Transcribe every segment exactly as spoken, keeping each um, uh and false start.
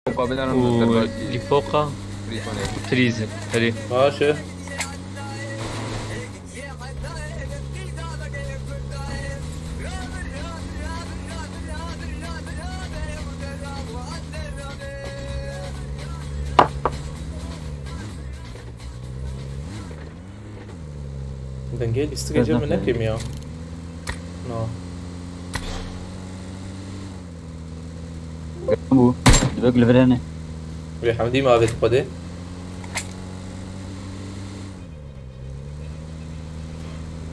مقابل انا û مستر باتي. Lîfoqa. Freeze. Erê. Baş e. Dengê lîstikê cem min nekêm ya. Na. Bû. Dibek li vir hene. Wê hemdî me avêt xwedê.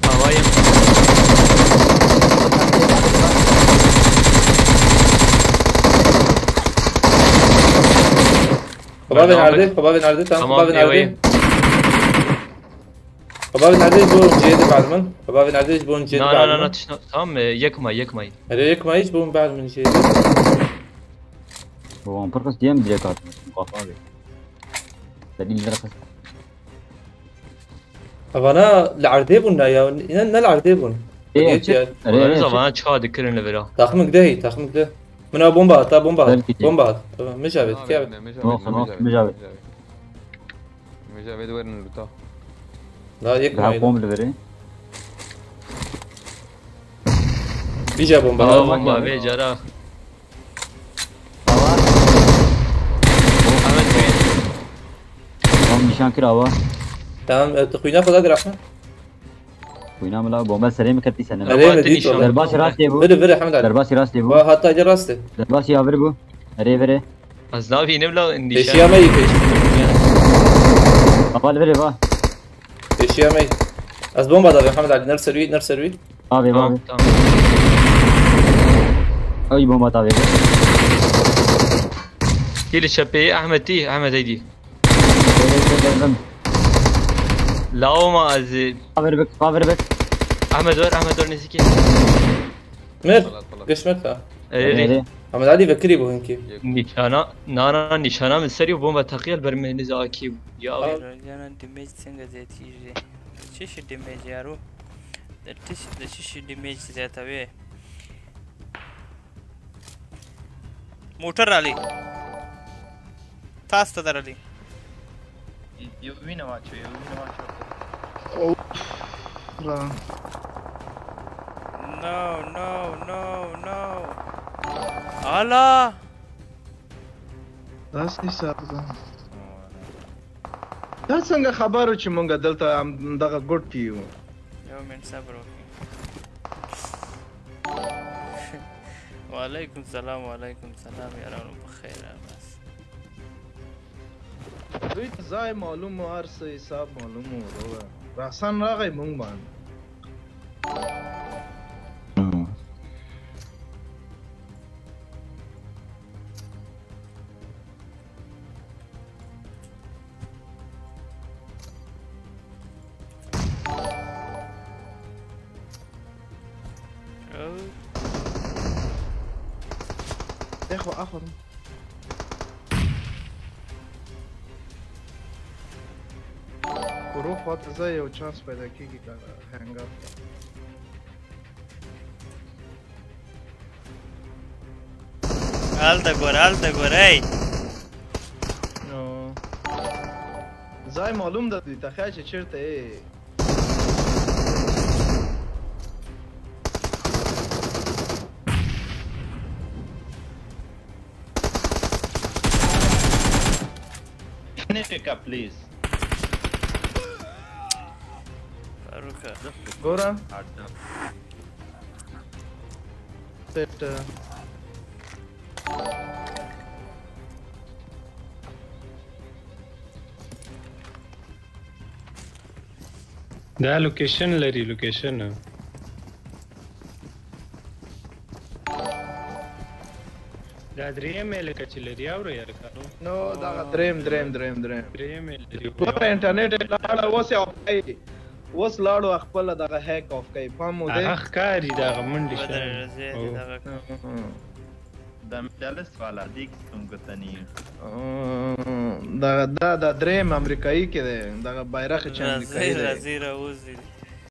Havayê. Xebavên erdê, xebavên erdê, tam xebavên erdê. Xebavên erdê ji bo cihê de berd min. Xebavên erdê ji bo cihê de berd min. Na, na, na, tişna, tamam, e, yek may, yek may. Erê, yek may ji bo min berd min cihê de. Bo wan pir xist, yem direk hat. Kafa be. Delîl direk xist. Evana li erdê bûn ne ya? Ne, ne li erdê bûn. Ê, Yek açık. Ya. Erê, Erê, erê, açık. Evana çawa dikirin li vira? Taxmik de hî, taxmik de. Min a bomba hat, ha bomba hat. Belki. Bomba hat. Tamam, mijavê, tiya. Mijavê, Yok, mijavê, yok, mijavê. Mijavê. Mijavê de werin li ta. Daha yek Daha mayın. Bomb li verê. Bija bomba. Aa, bomba, bomba be cara. Ahmet Bey. Tam nişan kir ava. Tamam, e, tu xwîna xwe da girafin. Xwîna min la bombe serê min ketî sene. Erê, me dît. Derbasî rastê bû. Vire, vire, Hemd Ali. Derbasî rastê bû. Va, hatta gel rastê. Derbasî ya vir bû. Erê vire. Ez nabînim la nîşan. Pêşiya me yî pêş. Ava li virê va. Pêşiya me yî. Ez bomba davê Hemd Ali. Ner ser wî, ner ser wî. Avê, tamam, avê. Tamam. Ay bomba davê. Tî li çepê, Ahmet tî, Ahmet heydi. Lawo ma ez. Cover bik, cover bik. Ahmet wer, Ahmet wer nêzîkî. Mir, geç Mir ta. Erê. Erê. Ahmet Ali vekirî bû hinkî. Nîşana, nana nîşana min serî û bomba teqiye li ber min nizakî. Ya. Rojana damage çinga zêdî jî. Çi şi damage yaro? Çi şi, çi şi damage zêde wê? Motor ralî. Tas te derelî. Yewîne maço, yewîne maço. Of. Lan. No, no, no, no. Ala. Destî sağ. Te senge xebero çi munga dilta em daga gurt piyo. Yo min sabro. Wa aleykum selam, wa aleykum selam, yaran bi xeyr bas. Zay malum o, her şey sab malum o, rowe. Rasan raxey mung man. Ew. Exwe, axwe. Kuro xwe dize yew çans peyda kî gîta hengar. Al da gor, al da gor, ey. No. Zay malum da dî, te xeçe çirte, ey. Can you pick up, please? Faruka. Gora. Arda. Set, uh, Da location lerî, location. Da dirêmê li keçî lerî, ew rê yerika. No, da dirêm, dirêm, dirêm, dirêm. Dirêmê lerî. Were internetê lala wose afkey. Wos lalo axpala da hack afkey. Pamo de. Aha, xkarî da min dişe. Were rezê da. Hı, hı. Dem gel svala dik stum gutani. Da, da, da dirêm Amerîkayî ke de, da bayraxê çi Amerîkayî de. Razî ra uzî.